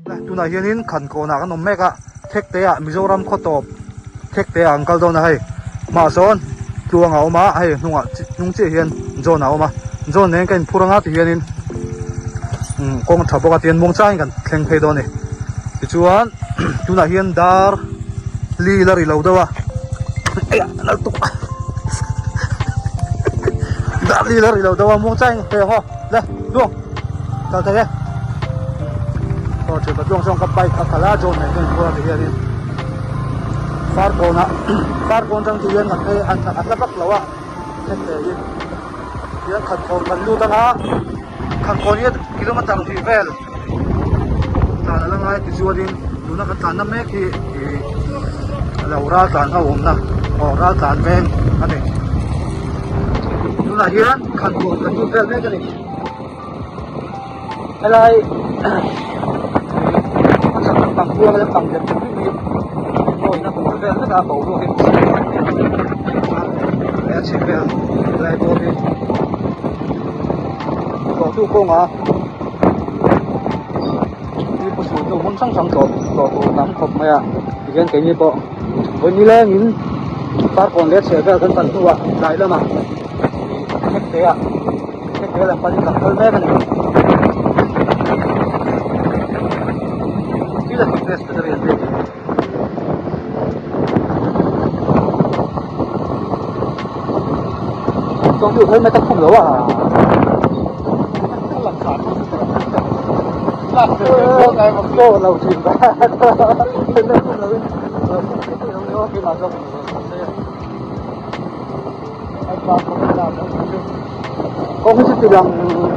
Tunah hianin Khankawnah kan awm mek a, Thekteah Mizoram khaw tawp Thekteah an kal dawn a hei. Hmaah sawn tluang a awm a, hei hnungah hnung chiah hian John a awm a, John nen ka inphur anga ti hianin kawng a tha bawk a tihian muangchangin kan thleng phei dawn a ni. Tichuan tunah hian dar li la ri lo deuh a, eiah nal tuk a dar li la ri lo deuh a muangchangin phei ang aw le tluang kal thei e. Aw thian patluang chuan ka bike a khalh a John nen chuan inphur a ti hianin Farkawnah Farkawn atang tih hian kan phei a hla vak lo a heti hi tihian Khankawn kan lut anga Khankawn hi kilometer hnih vel tlan a la ngai tichuanin tuna kan tlanna mek hi ih lo ral tlan ho awmna aw ral tlan veng a ni tunah hian Khankawn kan lut vel mek a ni. Helai a chhak lampang kuang lampang lian deuh deuh hi mawina hmuh vel vek a boruak hi a chhek vel helai bawr hi tlawhtu kawnga mi pu sulhnu hmun hrang hrang tlawh tlawh tur tam khawp mai a tihian keini pawh vawi nilengin farkawn leh chheh vel kan pan hnuah tlai lamah thekte ah. Heti lam panin kan kal mek a ni. Thil a Presbyterian te hi. Chuang chu helmet a khum lo a. Chaw lo thin ba. Helmet khum lo in. Keimah zawk in. Kawng hi chu ti lang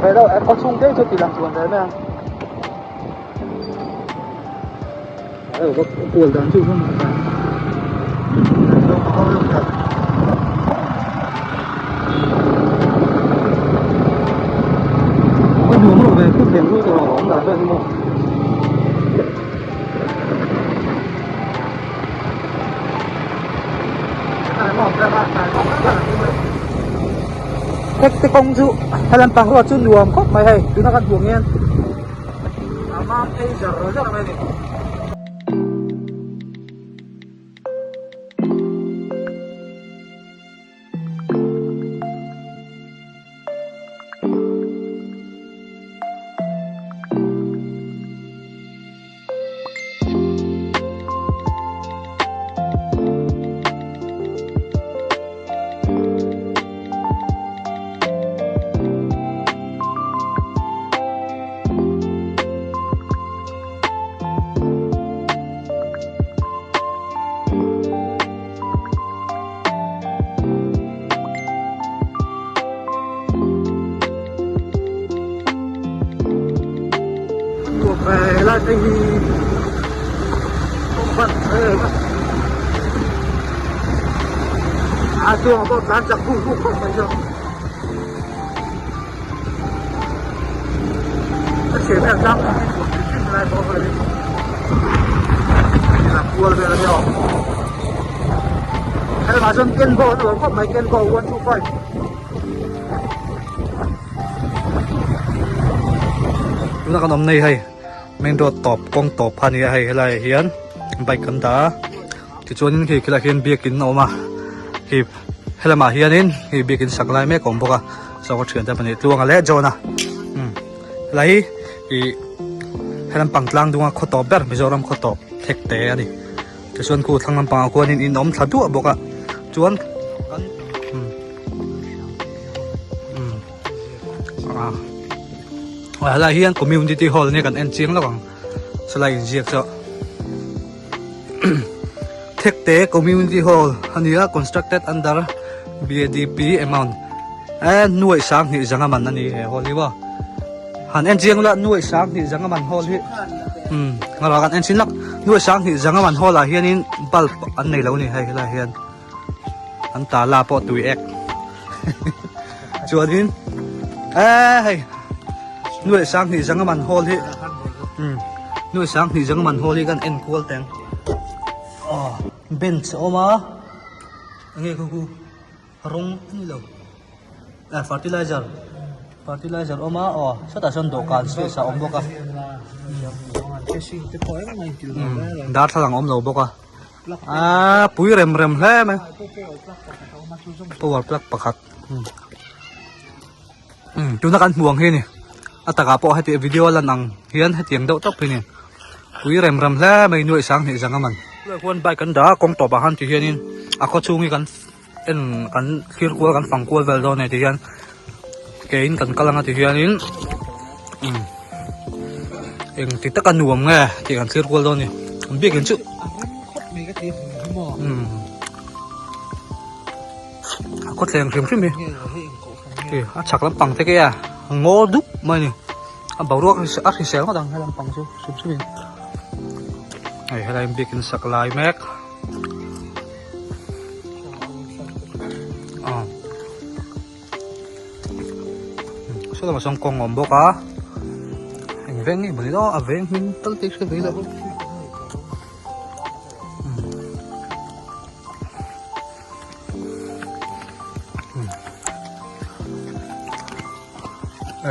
ve deuh eh khaw chhung te chu ti lang chuan ve mai ang kual dan chu hmun nuam reuh ve phut lem reuh tawh awm dan vel hi maw. Hekte kawng chu helam pang ruat chu nuam khawp mai hei tuna kan hmuh ang hian a mam phei zar zar mai a ni. Helai phei hi a chuang pawh tlan chak huk huk khawp mai zawk a chhe vel tlang hi nuam hrim hrim lai pawh vel hi lam kual vel a nia aw helamah chuan ken pawh a nuam khawp mai ken pawh 1 2 5. Tuna kan awm nei hei main road tawp kawng tawp kha a ni a hei helai ah hian bike kan dah a tichuanin khi khilaiah khian biakin a awm a khi helamah hianin hei biakin sak lai mek a awm bawk a saw ka thiante pahnih Tluanga leh John-a umm helai hi ih helam pang tlang dunga khaw tawp ber Mizoram khaw tawp thek te a ni tichuan khu thlang lampangah khuanin in awm thla duah bawk a chuan kan umm. Helai hian community hall ania kan en chiang lawk ang chulai inziak chu Thekte community hall ania constructed under B_A_D_P amount eh nuaih sang hnih zanga man ani he hall hi maw han en chiang ula nuaih sang hnih zanga man hall hi umm ngalah kan en chin lawk nuaih sang hnih zanga man hall ah hianin bulb an nei lo ani hei helaiah hian. An tala pawh tui ek chuanin eh hei nuaih sang hnih zanga man hall hi um nuaih sang hnih zanga man hall hi kan en kual teng aw bench a awm a enge khu khu rawng a ni lo eh fertilizer. Fertilizer awm a aw sawtah sawn dawhkan space a awm bawk a darthlalang a awm lo bawk a aaa pui rem rem hle mai power plug pakhat tuna kan hmuh ang hi a ni a takah pawh heti video a lan ang hian hetiang deuh tawp hi a ni pui rem rem hle mai nuaih sang hnih zang a man. Chuan bike an dah a kawng tawpah khan ti hianin a khaw chhung hi kan. En kan thlir kual kan fang kual vel dawn e ti hian ke in kan kal anga ti hianin umm eng ti taka nuam nge tih kan thlir kual dawn a ni an biakin chu umm a khawthleng hrim hrim hi hei a chhak lampang te khi a ngaw dup mai a ni a boruak a hrisel ngawt ang he lampang chu hrim hrim in hei helai biakin sak lai mek. Saw lamah sawn kawng a awm bawk a eng veng nge mawni dawn a veng hming tal te hriat ve ila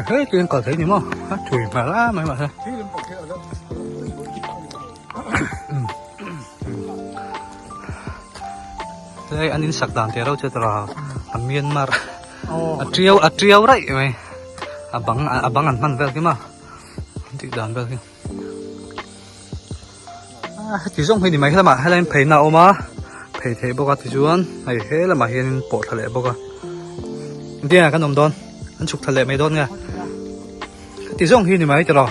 hei tuiin kal thei ni maw a thui hmel a mai mahse. Hei an insak dan te reuh chu tawrh a Myanmar a tiau a tiau raih mai a bang a bang an hman vel khi maw an tih dan vel khi a heti zawng hi ni mai helamah helaiin pheina a awm a phei theih bawk a tichuan hei he lamah hianin pawh thla leh bawk a engtin nge kan awm dawn an chhuk thla leh mai dawn nge. Heti zawng hi ni mai tiraw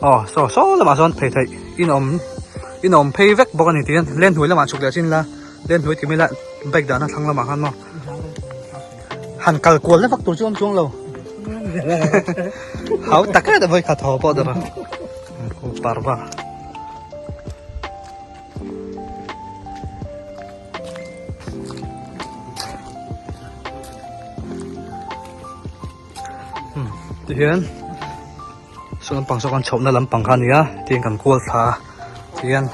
aw saw saw lamah sawn phei theih in awm in awm phei vek bawk a ni tih hian len hnuai lamah chhuk leh chin la len hnuai ti mai la bike dahna thlang lamah khan maw han kal kual na vak tur chu awm chuang lo hau tak e vawi khat haw pawh dawrh a parva. Tihian saw lampang saw kan chhohna lampang kha a ni a tihian kan kual thla a tihian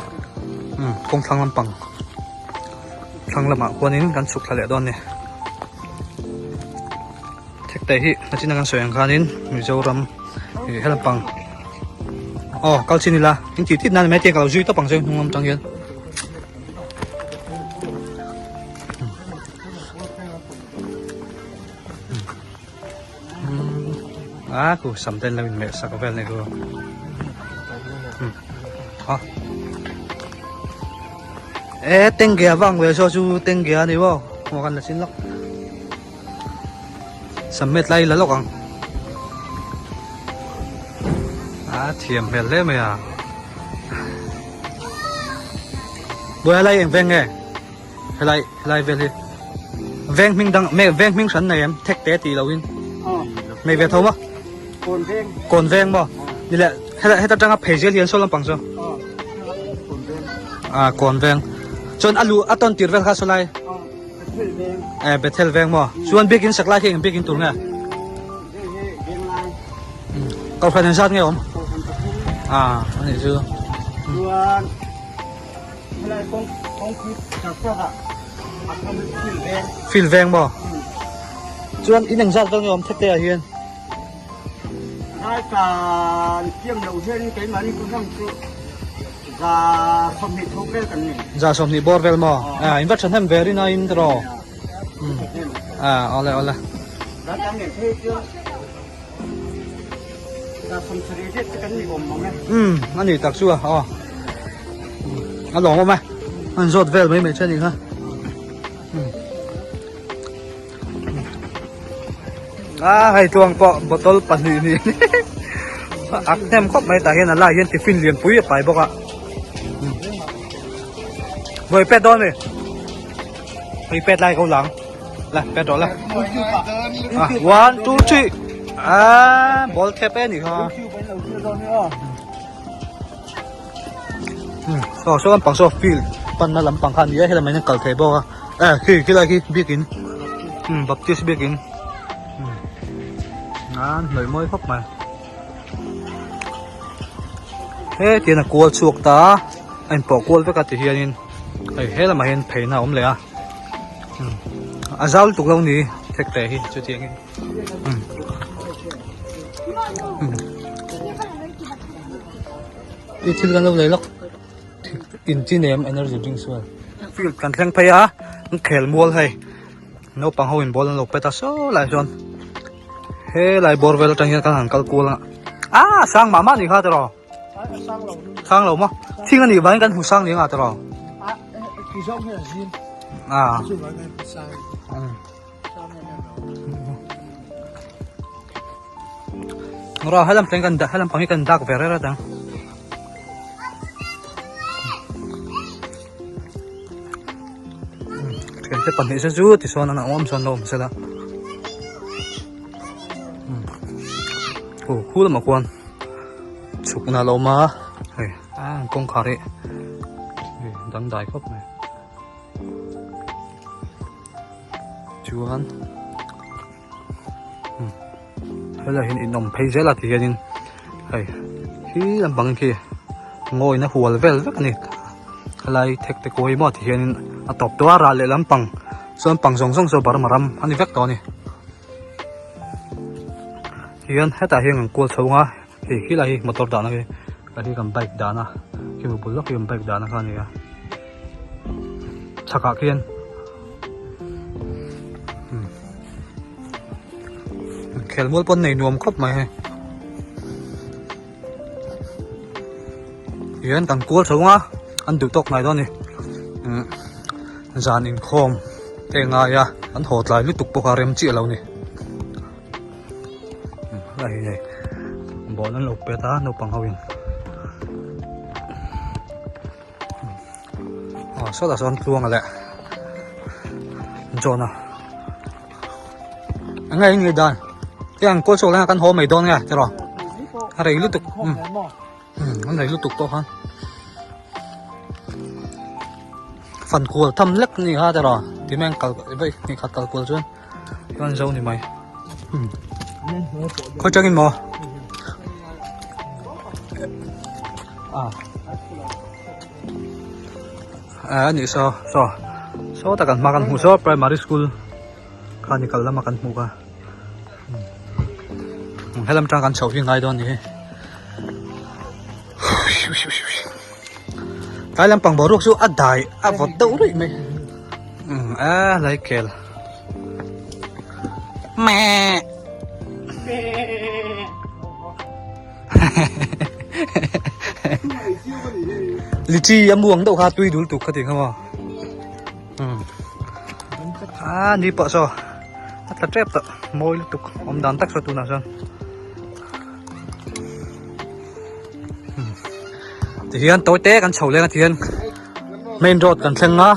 umm kawng thlang lampang thlang lamah khuanin kan chhuk thla leh dawn a ni thekte hi nachin a kan sawi ang khanin Mizoram ih he lampang aw kal chin ila in tih tit nan mai te ka lo zui tawp ang che hnung lam tang hian. A ku sam ten lo in meh sak vel nei ku a e tengge avang ve saw chu tengge a ni maw maw kan la chin lawk sam met lai la lawk ang a thiam hmel hle mai a buai a lai eng veng nge. Helai helai vel hi veng hming dang me veng hming hran nei em thek te tih loin nei ve tho maw kawn veng kawn veng maw ni le heta heta tanga phei zel hian saw lampang chu a kawn veng chuan a lu a tawn tir vel kha saw lai eh bethel veng maw chuan biakin sak lai khi eng biakin tur nge kohhran engzat nge awm a ani chu chuan Helai kawng kawngpui char char ah a tham fil veng. Fil veng maw? Chuan in engzat vel nge awm thek te ah hian? Rai kan tiam loh hian keimahni ku hlawm chu za 20 tho vel kan nei. Za 20 bawr vel maw? Ah in va thahnem ve rin aiin tiraw? Ah awle awle. Rai kan nei phei chuan za 70 zet chu kan ni awm mang e. Um a ni tak chu a aw. A lawm awm e an zawt vel mai mai che a nih kha a hei tluang pawh bottle pahnih ni a hnem khawp mai tah hian a lai hian tiffin lian pui a pai bawk a vawi pet dawn mi hei pet lai ko lang la pet rawh la one two three a ball thep e nih kha. Saw saw lampang saw field panna lampang kha a ni a helai mai hian kal thei bawk a eh khi khilai khi biakin umm baptist biakin umm an hnawih mawi khawp mai hetiang a kual chhuak ta a a inpawh kual vek a ti hianin hei he lamah hian pheina a awm leh a umm a zau lutuk lo a ni. Thekte hi chutiang in. I thil kan lo lei lawk. In chi nem energy drink chuan. Field kan thleng phei a, an khel mual hei. Naupang ho in ball an lo pet a saw lai chuan. He lai bawr vel atang hian kan han kal kual a. Ah sang mah mah ni kha tiraw. Sang lo maw? Thing a nih vangin kan hmu sang ni anga tiraw? Ah. Ra helam thleng kan helam pang hi kan dak ve reng reng. Thiante pahnih se chu tichuan an awm sawn lo awm sela. Aw khu lamah khuan chhukna a lo awm a hei a kawngkhar hi dangdai khawp mai. Chuan helai hian in awm phei zel a ti hianin hei khi lampang khi ngawin a hual vel vek a ni helai thek te kawi maw ti hianin a tawp tawh a ral leh lampang chuan pang zawng zawng chu Burma ram a ni vek tawh a ni hian hetah hian kan kual chho ang a hei khilai hi motor dahna khi hei kan bike dahna khi bul lawk hi kan bike dahna kha a ni a. Chhakah khian khelmual pawn nei nuam khawp mai hei hian kan kual tho anga an duh tawk hnai dawn a ni zan inkhawm te ngai a an haw tlai lutuk bawk a rem chiah lo a ni hei hei ball an lo pet a naupang ho in. Aw sawtah sawn tluanga leh John-a eng nge in dan hei ang kawl chhuak leh kan haw mai dawn nge tiraw a rei lutuk um an rei lutuk tawh khan fan kual tham lek ni kha tiraw ti mai an kal vawi hnih khat kal kual chuan chuan zo ni mai um khawi tangin maw ah. A nih saw saw saw tak an hma kan hmuh saw primary school kha ni kal lama kan hmuh kha helam tang kan chhoh hi ngai dawn ni hi tlai lampang boruak chu a dai a vawt deuh ruih mai a lai kel meh Lichi a muang deuh kha tui dul tuk kha ti kha maw a ni pawh saw a tla tep tawh mawi lutuk awm dan tak saw tunah chuan tihian tawi te kan chho leng a tihian main road kan thleng a.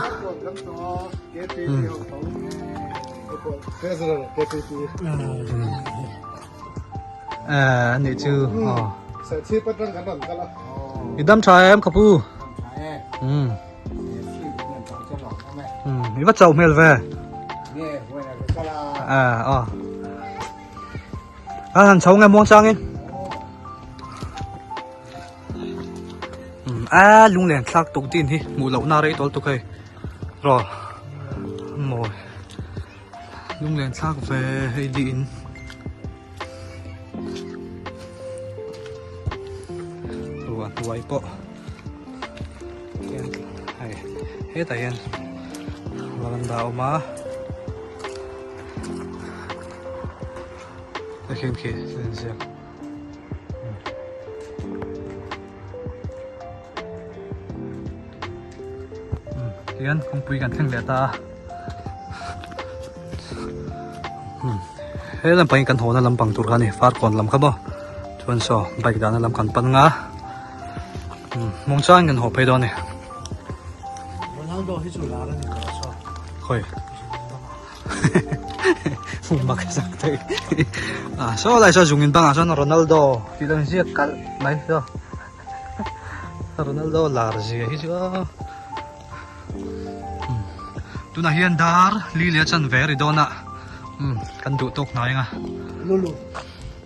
Nih chu aw. I dam tha em ka pu? I va chauh hmel ve. Aw. A han chho nge muang changin. A lunglen thlak tuk din hi hmuh lohna rei tawl tuk hei. Raw. Mawi. Lunglen thlak ve hei diin ruah hnuai pawh hei hetah hian varanda a awm a hei khi thil inziak. Tihian kawngpui kan thleng leh ta a he lampang hi kan hawna lampang tur kha a ni farkawn lam kha maw chuan saw bike dahna lam kan pan nga muang chuan kan haw phei dawn a ni. Ronaldo hi chu lar a ni tawh saw. Khawi. Mak zak thei. Ah saw lai saw zungin bangah sawn Ronaldo tih lo inziak kalh mai saw. Ronaldo lar zia hi chu a tunah hian dar li leh a chanve a ri dawn a kan duh tawk hnai ang a. Lulu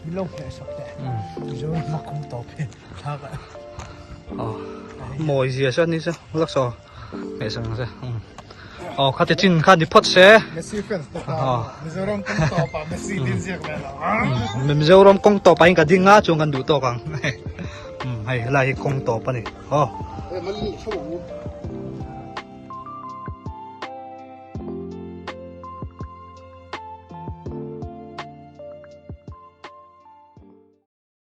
min lo hmeh sak teh Mizoram hma kum tawp hi thlak a. Aw mawi zia saw ni saw lak saw hmeh sak ang che. Aw khati chin kha ni phawt se. Messi fans te ta Mizoram kawng tawp ah Messi din ziak ve lo ang. Mizoram kawng tawp ah in ka ding a chuan kan duh tawk ang. Hei helai hi kawng tawp a ni. Aw.